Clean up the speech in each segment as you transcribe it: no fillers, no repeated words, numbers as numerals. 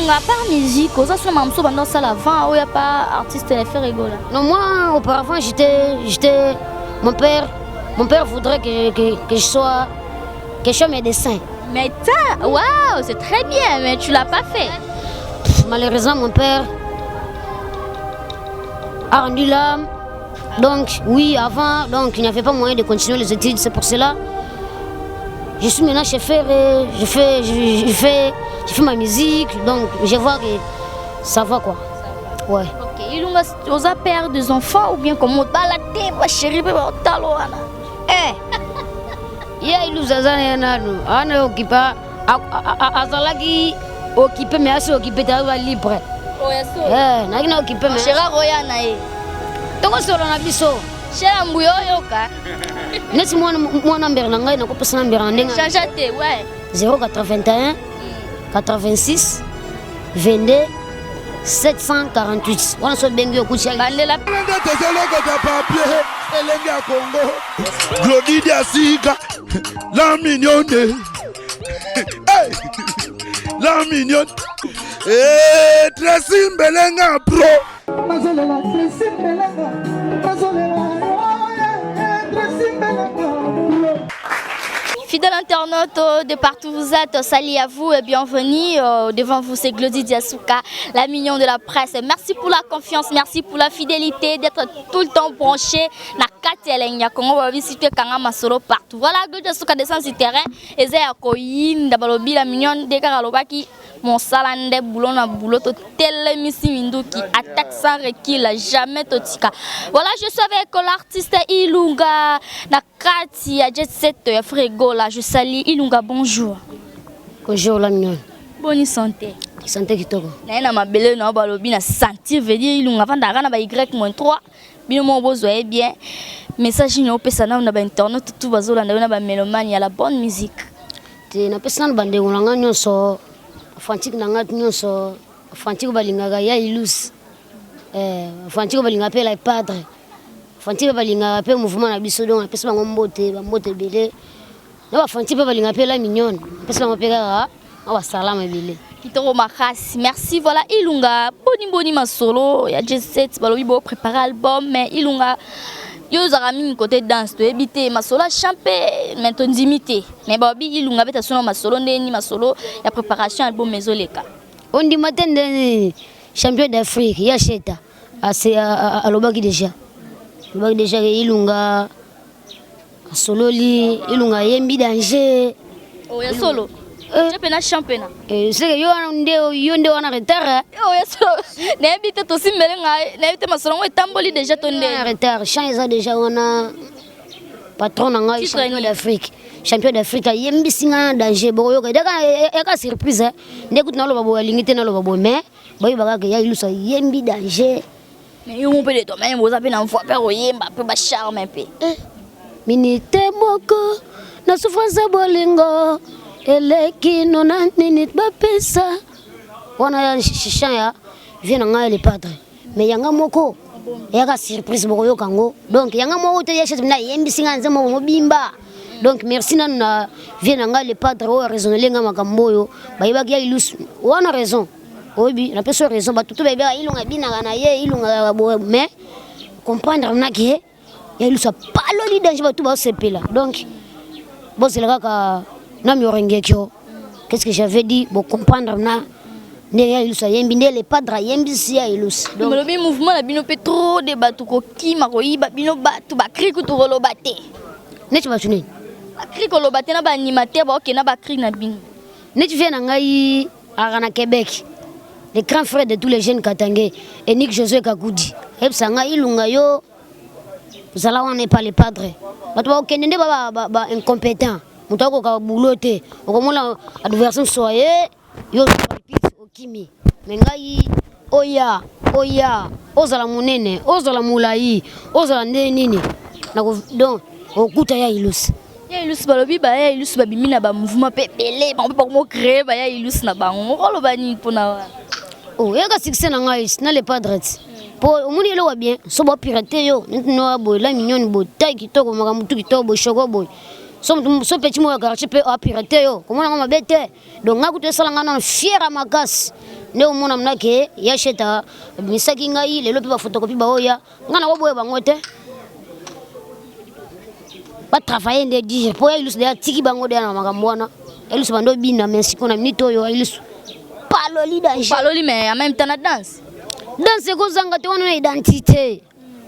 Ilunga, par musique, oza so na mosusu banda osala avant oya pa artiste ya Ferre Gola? Non, moi, auparavant, j'étais, mon père voudrait que je sois médecin. Médecin? Waouh, c'est très bien, mais tu l'as pas fait. Pff, malheureusement, mon père a rendu l'âme. Donc, oui, avant, donc, il n'y avait pas moyen de continuer les études. C'est pour cela. Je suis maintenant chez Ferré, je fais ma musique, donc je vois que ça va, quoi. Ouais. Ok, Ilunga, oza père des enfants ou bien comment? Bala te, ba chérie mpe baotalo wana? Eh! Ye Ilusa aza na ye nanu ana okipa, azalaki occupé, mais asi occupé te, aza libre. Oya so. Eh, nayaki na occupé, mais chéri akoya na ye. Tokosolo na biso. Chéri mbuya, oyoka. Neti mwana mbere na ngai, nakopesa na mbere na ndenge. Change te, ouais. 081 86 22 748 wana so obengi, okuti. Bandela. Nde tozolokota papier elenge ya Kongo, Glodi Diasika, la mignonne. Hey! La mignonne. Eh, Tracy Mbelenga pro. Nazolela Tracy Mbelenga, nazolela Tracy Mbelenga. Fidèles internautes de partout où vous êtes, salut à vous et bienvenue. Devant vous, c'est Glody Diasuka, la mignonne de la presse. Merci pour la confiance, merci pour la fidélité, d'être tout le temps branché. Na kati ya elengi ya Congo, babi situé kanga masolo partout. Voilà, Glody Diasuka descend sur terrain. Eza ya koyinda, balobi la mignonne de kaka lobaki mosala nde boulot na boulot, totelemisi minduki, attaque sans recul, jamais totika. Voilà, je suis avec l'artiste Ilunga na kati ya Jet Set ya Ferre Gola. Je salue Ilunga, bonjour. Bonjour, la mignonne. Boni santé? Santé kitoko. Naye na mabele na balobi na sentir, veut dire Ilunga avandaka na ba Y-3. Bino moko bozwa ye bien. Message nini opesa nano na bainternet tout bazolanda yo, na bamélomane ya la bonne musique? Te, napesi nano bandeko na ngai nyonso, bafantike na ngai nyonso, bafantike balingaka ya Ilus, bafantike balingaka mpe la padre, bafantike mpe balingaka mpe mouvement na biso. Donc napesi bango mbote, bambote ebele, na bafantike mpe balingaka mpe la mignonne, napesi bango mpe kaka na basalama ebele. Kitoko makasi, merci. Voilà, Ilunga, boni boni masolo ya J7? Balobi bo préparer album, mais Ilunga, yo ozalaka mingi côté danse, toyebi te masolo ya chant mpe, mais tondimi te. Mais balobi Ilunga beta sono masolo ndeni, masolo ya préparation album ezoleka. Ondima te ndeni champion d'Afrique ya Sheta alobaki déjà, alobaki déjà ke Ilunga asololi, Ilunga ayembi danger. Oya solo je mpe na chant mpe na. Seke yo wana nde, yo nde wana retard. Oya solo, nayebi te, tosimbele ngai, nayebi te masolo yango etamboli déjà to ndeni. Retard, chant eza déjà wana. Patron na ngai, champion d'Afrique, champion d'Afrique ayembisi ngai na danger. Bokoyoka eka surprise nde kutu naloba boye, alingi te naloba boye, mais boyeba kaka ya Ilusa ayembi danger. Mais yo mpe de toi-même, oza mpe na voix mpe koyemba mpe bacharme mpe. Minute moko na souffrance ya bolingo eleki nona minute bapesa wana ya chant ya vie na ngai le padre. Mais yanga moko eyaka surprise, bokoyoka yango. Donc yanga moko te, ya na eyembisi ngai nzembo mobimba. Donc merci nanu na vie na ngai le padre oyo araisonnele ngai makambo oyo bayebaki ya Ilus wana. Raison oyebi, napesi yo raison. Bato to bayebaka Ilunga ebinaka na ye, Ilunga boye, mais comprendre naki ye ya Ilusu apaloli danger, bato baosepela. Donc bozela kaka na miorengekio. Qu'est-ce que j'avais dit? Bocomprendre na ndenge ya Ilusu ayembi, nde le padre ayembisi ya Ilusu. Balobi mouvement na bino mpe trop de bato kokima koyiba bino, bato bacri kutu koloba te. Neti bato nini? Bacri koloba te na baanimateur baokende na bacri na bino. Neti vie na ngai aka na Québec, le grand frère de tous les jeunes katangais, Enik Josué Kakudi, ayebisa ngai: "Ilunga, yo ozala wana epa le padre, bato bakokende nde ba incompétent, moto akoka boulot te, okomona adversaire mosusu aye, yo okimi. Me ngai oya oya, ozala monene, ozala molai, ozala nde nini, donc okuta ya Ilusi." Ya Ilusi, balobi baya Ilusi babimi na bamouvement mpe ebele, bango mpe bakomo créer baya Ilusi na bango. Okoloba nini mpona wana? Oh, eyaka succès na ngai na le padre ti po omoni eloko ya bien. So bapirate yo neti noya boye, la mignonne boye, tai kitoko, makambo tu kitoko boye, shoko boye, so so petit moko ya quartier mpe apirate yo, komona ngo mabe te. Donc ngai kutu esala ngai nano fier ya makasi. Nde omona mna ke ya sheta abimisaki ngai lelo mpe bafotokopi baoya ngai nakoboya bango te. Batravaille nde dire mpo ya ilusu de atiki bango deya na makambo wana. Ilusu bando obina mais sikoyo na minute oyo ilusu paloli danger. Paloli mais en même temps na danse. Danse ekozanga te wana na identité.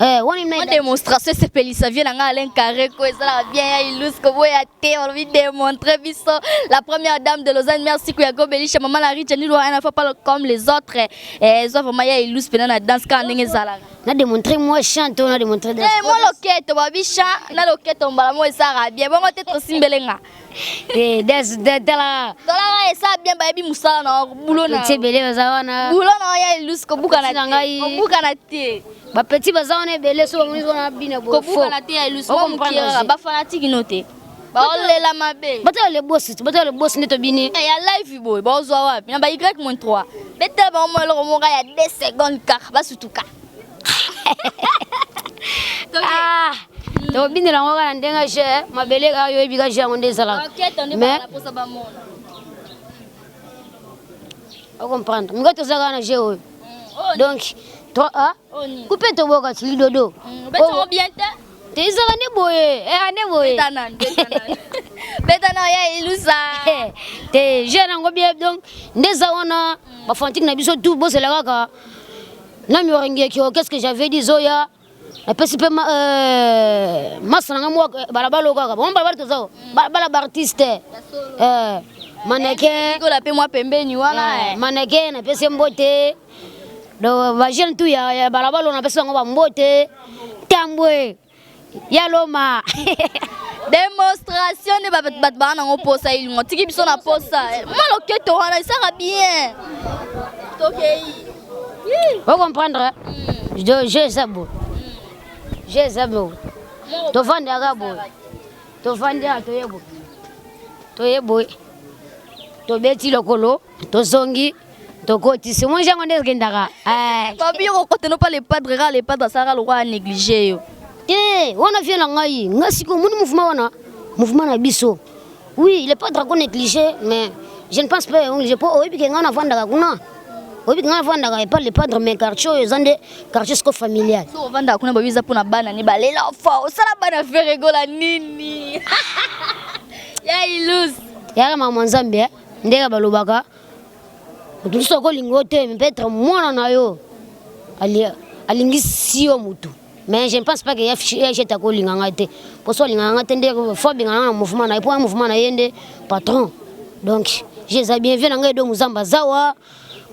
Eh, wana Mwa démonstration esepelisa vie na ngai Alain Carré ko ezalaka bien ya Ilus koboya te olobi démontrer biso la première dame de Lausanne. Merci Kouyago Belisha maman la riche ni loi un fois pas comme les autres. Eh, ezwa vraiment ya Ilus pena na danse kaka ndenge ezalaka. Na démontrer moi chante na démontrer danse. Eh, moi loketo babi chant na loketo mbala mo esalaka bien bongo te tosimbele nga. Eh, danse tala. Tolaka esa bien bayebi mosala na boulot na. Petit ebele baza wana. Boulot na ya Ilus kobukana te. Kobukana te. Ba petit baza wana ebele so bamoni wana bina boye. Kobukana te ya Ilus mo mokira ba fanatique no te. Baolela mabe. Batala le boss, batala le boss nde tobini. Eh, ya live boye baozwa wapi na ba y moins 3. Betela bango mwa eloko moko ya 2 secondes kaka basutuka. Ah, tobinela yango kaka na ndenge je mabele kaka yo oyebi ka je yango nde ezalaka mais ocomprendre mike toza kaka na je oyo donc 3a kupe toboka ti lidodo te ezala nde boye eka nde boye beta na ya ilusa te je nango bien donc nde eza wana bafantique na biso tout bozela kaka na miorengeki qu'est ce que j'avais dit zoya napesi mpe masa na ngai moko balabala oyo kaka bango balabala toza balabala baartiste mannequin kola mpe mwa pembeni wana mannequin napesi ye mbote donc bajeune tout ya balabala oyo napesi bango bambote tambwe ya loma. Démonstration nde bato baa nango posa elingo tiki biso na posa mwa loketo wana esaka bien tokei. O comprendre je eza boye, je eza boye, tovandaka boye, tovandi awa, toye boye, toye boye, tobeti lokolo, tozongi, tokotisi omoni jango nde ekendaka. Babi yo kokota no pa le padre kaka le padre asalaka lokola néglige yo. Te wana vie na ngai nga sikoyo omoni mouvement wana, mouvement na biso. Oui, le padre ako néglige mais je ne pense pas néglige po oyebi ke ngai navandaka kuna, oyebi ke ngai navandaka epa le padre mais quartier oyo eza nde quartier siko familial. So ovandaka kuna babi eza mpona bana ne balela fa osala bana feregola nini ya Ilus. Yaka mama Nzambe ndenge balobaka motu mosusu akolinga yo te mais peut-être mwana na yo alingisi yo motu mais je ne pense pas que ya jete akolinga ngai te po so alingaka ngai te nde fo abengana na mouvement na ye po ya mouvement na ye nde patron. Donc je eza bien vie na ngai edo mozamba zawa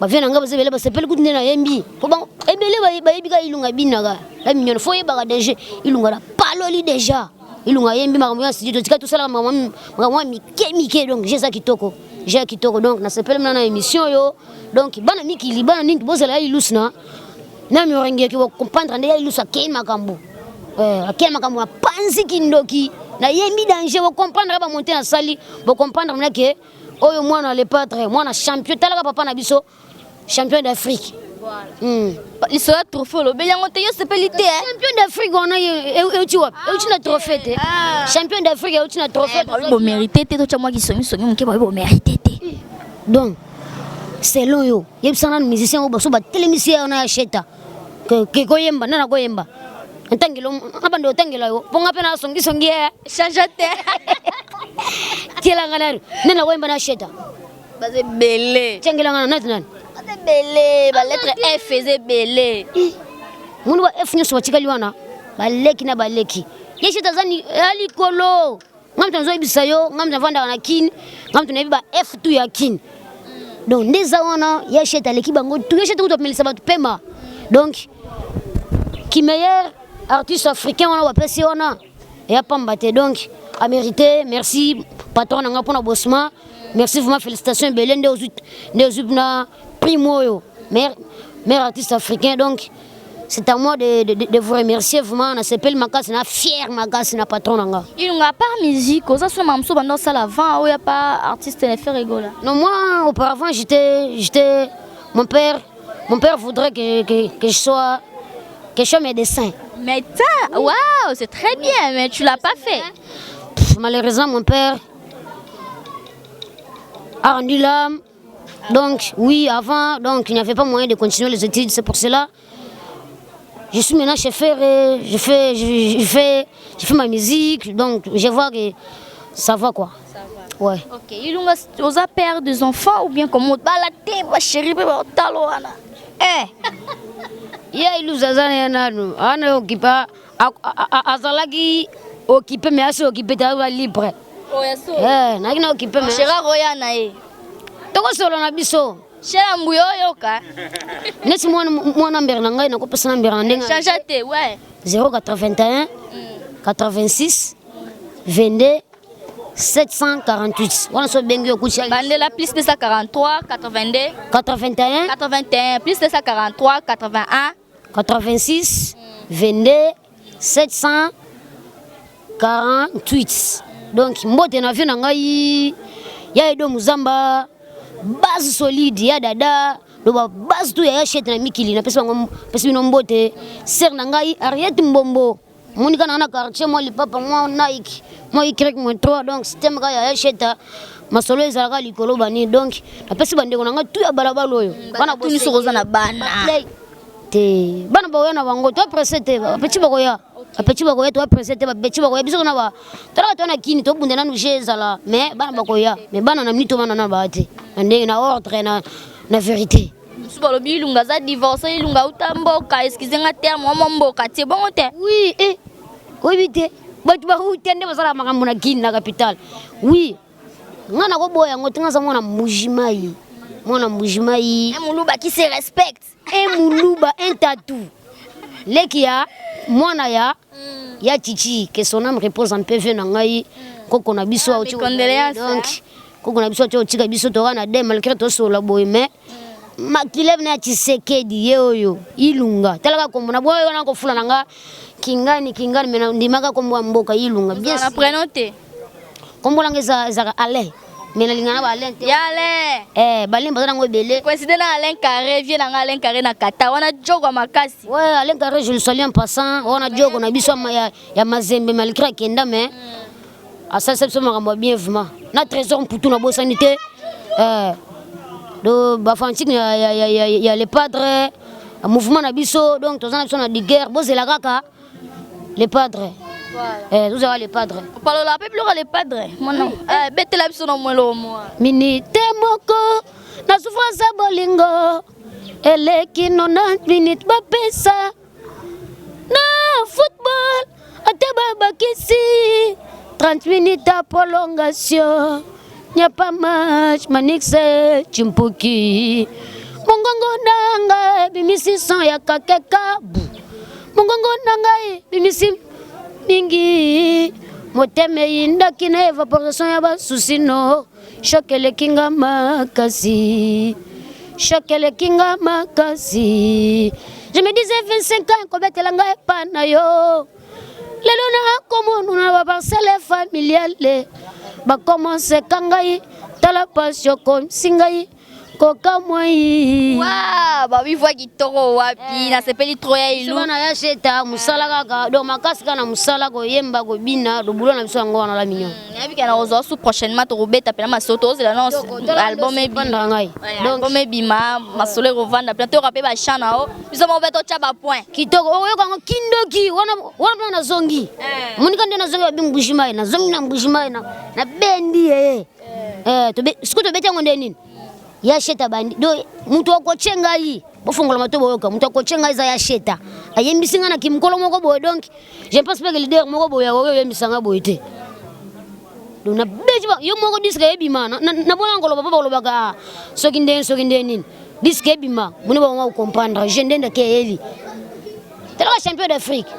bavie na ngai baza ebele basepeli kutu nde nayembi po bango ebele bayebi kaka Ilunga ebinaka la mignonne fo oyebaka DG Ilunga na paloli déjà Ilunga ayembi makambo ya studio totika tosalaka makambo ya mike mike. Donc je eza kitoko, je ya kitoko. Donc nasepeli mna na émission oyo. Donc bana mikili bana nini bozala ya Ilus na na miorengeki bocomprendre nde ya Ilus akei makambo akei makambo na panzi kindoki nayembi danger bocomprendre bamonte nasali bocomprendre mna ke oyo mwana le padre mwana champion talaka papa na biso champion d'Afrique. Lisolo ya trophée olobeli yango te, yo sepeli te. Champion d'Afrique wana euti wapi? Euti na trophée te. Champion d'Afrique euti na trophée. Babi bomérite te, totya mwa kisongisongi moke, babi bomérite te. Donc selon yo yebisa nanu musicien oyo baso batelemisi ye wana ya sheta ke koyemba nana koyemba ntangelo na bando otangela yo mpo nga mpe nasongisongi ye change te. Tielanga nanu nana koyemba na sheta. Baza ebele. Tiangelanga na nati nani? Baza ebele, balettre F eza ebele. Moni ba F nyonso batikali wana baleki na baleki ye sheta aza ya likolo. Nga moto nazoyebisa yo, nga moto navandaka na Kine, nga moto nayebi ba F tu ya Kine. Donc nde eza wana ya sheta aleki bango tu. Ya sheta kutu amelisa bato pema. Donc ki meilleur artiste africain wana bapesi wana eya pamba te. Donc amérité. Merci patron na nga mpona bosma. Merci vraiment, félicitations ebele nde ozwi, nde ozwi na prime oyo meilleur artiste africain. Donc c'est à moi de vous remercier vraiment. Nasepeli makasi na fier makasi na patron na nga. Ilunga, à part musique oza so mamosu banda osala avant oyo pa artiste na Ferre Gola? Non, moi auparavant j'étais mon père voudrait que je sois médecin. Médecin, waouh, c'est très bien, mais tu l'as pas fait. Pff, malheureusement mon père a rendu l'âme. Donc oui, avant, donc il n'y avait pas moyen de continuer les études, c'est pour cela je suis maintenant chauffeur et je fais ma musique, donc je vois que ça va quoi. Ça va. Ouais. Ok, Ilunga, oza père des enfants ou bien comment? Bala te ba chérie pe ba talo wana. Eh. Ye Iluza aza na ye nanu ana okipa, azalaki occupé, mais asi occupé te, aza libre. Oya so. Eh, nayaki na occupé, mais Chéri roya na ye. Tokosolo na biso. Chéri mbuyo oyoka. Neti mwana mwana mbere na ngai, nakopesa na mbere na ndenge Change te, ouais. 081 86 22 748 wana so obengi, okuti. Bandela plus 243 82 81. 81 plus 243 81. 86 22 748. Donc mbote na vie na ngai ya Edo Muzamba, base solide ya dada loba, base tu ya shete na mikili, napesi bango, pesi bino mbote. Sœur na ngai Ariette Mbombo, monika na na quartier mwa lipapa mwa Nike mwa Y moins 3, donc système kaka ya sheta, masolo ezalaka likolo bani. Donc napesi bandeko na ngai tu ya balabala oyo. Bana tuni soki oza na bana. Te, bana bakoya na bango, toa presse te, bapeti bakoya, bapeti bakoya, toa presse te, bapeti bakoya. Biso na ba tolaka toa na kini, tobunda nanu je ezala, mais bana bakoya, mais bana na minute bana na baya te na ndenge na ordre na vérité. Mosusu balobi Ilunga aza divorce, Ilunga auta mboka, excuse nga terme, wa mwa mboka tie bongo te. Oui, eh, oyebi te, bato bauta nde basalaka makambo na kini na capitale. Oui, nga nakoboya yango te, nga aza mwana Mbujimai, mwana Mbujimai. Un Moluba qui se respecte. Un Muluba, un tatou, leki ya mwana ya Chichi, que son âme repose en paix, na ngai koko na biso auti. Mes condoléances. Donc koko na biso auti otika biso, toka na de malgré tosola boye, mais makilebe na ya Tshisekedi ye oyo Ilunga, talaka kombo na boye wana kofula na nga kingani kingani, mais ndimaka kombo ya mboka Ilunga bien. Na prénom te. Kombo nanga ezaka Alain, mais nalinga na ba Alain te. Ya Alain. Eh, Alain baza nango ebele. Coïncide na Alain Carré, vie na nga Alain Carré na kata wana jogo makasi. Ouais, Alain Carré, je le salue en passant. Wana jogo na biso ya Mazembe, malgré akenda, mais asalisa biso makambo ya bien vraiment. Na Trésor Mputu na bosani te. Eh, do bafantique ya le padre, mouvement na biso, donc toza na biso na guerre, bozela kaka le padre. Eh, tozala le padre. Palola mpe biloko le padre mwana, eh, betela biso na mwelo mwa. Minute moko na souffrance ya bolingo eleki 90 minute bapesa na football, ata babakisi 30 minutes ya prolongation, n'y a pas match. Manixe Chimpuki, mongongo na ngai ebimisi son ya kakeka bu, mongongo na ngai ebimisi mingi, motema eyindaki na évaporation ya basusi no, choc eleki nga makasi, choc eleki nga makasi. Je me disais 25 ans kobetela ngai epa na yo, lelo nakomonu na baparcelle familiale, bakomoseka ngai, tala pasi okomisi ngai kokamwai. Wa babi voix kitoko wapi, nasepeli trop ya Ilu. Bana ya sheta, mosala kaka, donc makasi kaka na mosala, koyemba, kobina, lobulo na biso yango wana, la mignon. Nayebi ke na kozwa su prochainement, tokobeta mpena masolo, tozela na album ebandaka ngai. Album ebima, masolo ekovanda mpena, toyoka mpe bachant na o biso moko mpe totya bapoint. Kitoko, okoyoka yango kindoki wana wana mpena nazongi monika nde nazongi, babi Mbujimai, nazongi na Mbujimai nabendi ye. Sikoyo tobeti yango nde nini ya sheta bandi, donc moto akotie ngai, bofongola mato boyoka, moto akotie ngai eza ya sheta, ayembisi ngai na kimokolo moko boye. Donc je pense pas que leader moko boye akoki oyembisa ngai boye te. Donc nabeti yo moko, disque ebima, nabona koloba mpo bakolobaka soki ndenge soki ndenge nini, disque ebima, moni bango comprendre je nde ndeke eyeli talaka champion d'Afrique.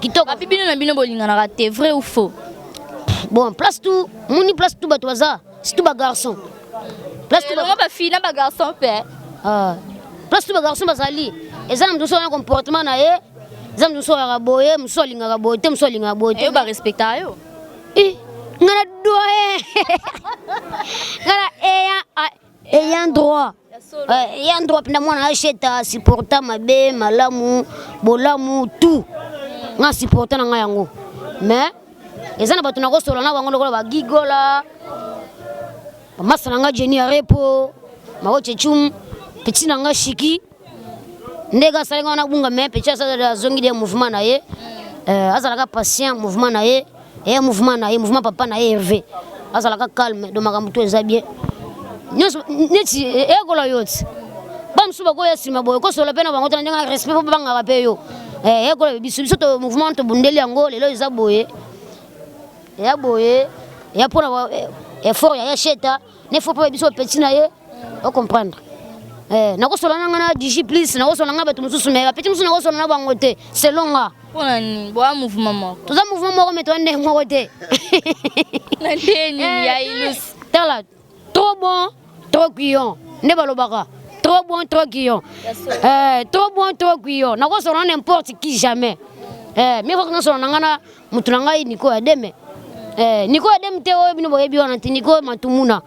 Kitoko. Bapi bino na bino bolinganaka te, vrai ou faux? Bon, place tout moni, place tout bato baza, surtout bagarçon, place tout bafille na bagarçon mpe. Ah, place tout bagarçon bazali, eza na moto mosusu wana comportement na ye, eza moto mosusu ayaka boye, mosusu alingaka boye te, mosusu alingaka boye te. Yo barespectaka yo? Nga na doyen, nga na ayant droit, ayant droit mpenza, mwana acheta supporta mabe, malamu, bolamu, tout nga supporta na ngai yango. Mais eza na bato nakosola na bango lokola bagigola, bamasa na nga Jeni Arepo. Mao Tchechum, petit na nga Shiki. Ndenge asali nga wana bunga mais petit azongi de mouvement na ye. Euh, azalaka patient mouvement na ye. Eya mouvement na ye, mouvement papa na ye Hervé. Azalaka calme, donc makambo tout eza bien. Nyonso neti ekola yo ti. Ba mosusu bakoya nsima boye kosola mpe na bango te na ndenge ya respect mpo babangaka mpe yo. Eh, ekola biso biso to mouvement tobundeli yango lelo eza boye. Eya boye, eya mpona effort ya ya Sheta, ne faut pas biso petit na ye, o comprendre. Eh, nakosola na nga na Digi plus, nakosola na nga bato mosusu mais ba petit mosusu nakosola na bango te, selon nga. Mpona nini? Boa mouvement moko. Toza mouvement moko mais toza ndenge moko te. Na ndenge nini ya Ilus? Tala, trop bon, trop cuillon. Nde balobaka. Trop bon, trop cuillon. Eh, trop bon, trop cuillon. Nakosola na n'importe qui jamais. Eh, mieux vaut que nasola na nga na mutu na ngai Nico ya Deme. Eh, Nico ya Deme te oyo bino boyebi wana te, Nico Matumuna.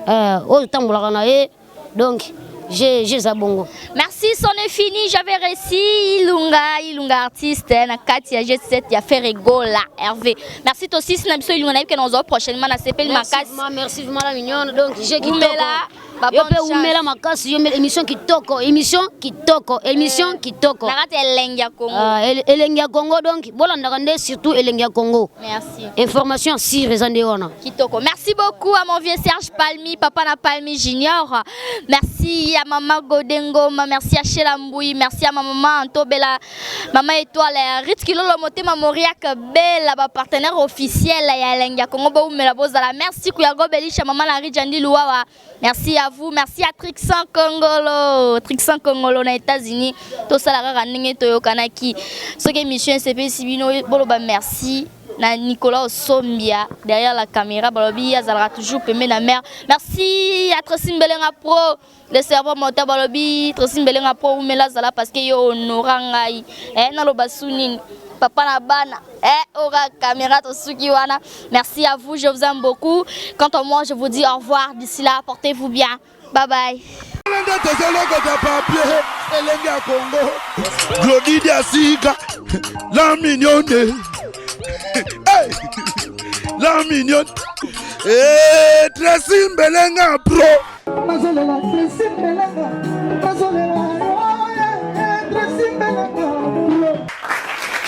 Eh, oyo tambolaka na ye. Donc, j'ai za bongo. Merci, c'en est fini. J'avais réussi Ilunga, Ilunga artiste, na kati ya G7 ya Ferre Gola, Hervé. Merci aussi na biso Ilunga na que nous prochainement na CPL Makasi. Merci vraiment la mignonne. Donc, j'ai kitoko. Yo pe umela makasi, yo émission kitoko, émission kitoko, émission kitoko. Na kati elengi ya Congo. Ah, elengi ya Congo donc bolandaka nde surtout elengi ya Congo. Merci. Information sûre eza nde wana. Kitoko. Merci beaucoup à mon vieux Serge Palmi, papa na Palmi Junior. Merci à maman Godengoma, merci à Sheila Mboui, merci à ma maman Antobela, maman Étoile, Rit Kilolo Motema Moriak Bella, ba partenaire officiel ya elengi ya Congo bo umela bozala. Merci Kuyago Belisha, maman la Rijandi Luwawa. Merci à vous, merci à Trixan Kongolo, Trixan Kongolo na États-Unis. Tosala kaka ndenge toyokanaki. Soki émission esepesi bino boloba merci na Nicolas Osombia derrière la caméra balobi azalaka toujours pembeni na mère. Merci à Tracy Mbelenga Pro, le cerveau moteur balobi Tracy Mbelenga Pro umela zala parce que yo honora ngai. Eh naloba su nini? Papa na bana. Eh ora caméra tosuki wana. Merci à vous, je vous aime beaucoup. Quant à moi, je vous dis au revoir. D'ici là, portez-vous bien. Bye bye. Nde tozolokota papier elenge ya Congo Glody Diasika la mignonne hey! La mignonne hey, Tracy Mbelenga pro Nazolela Tracy Mbelenga nazolela.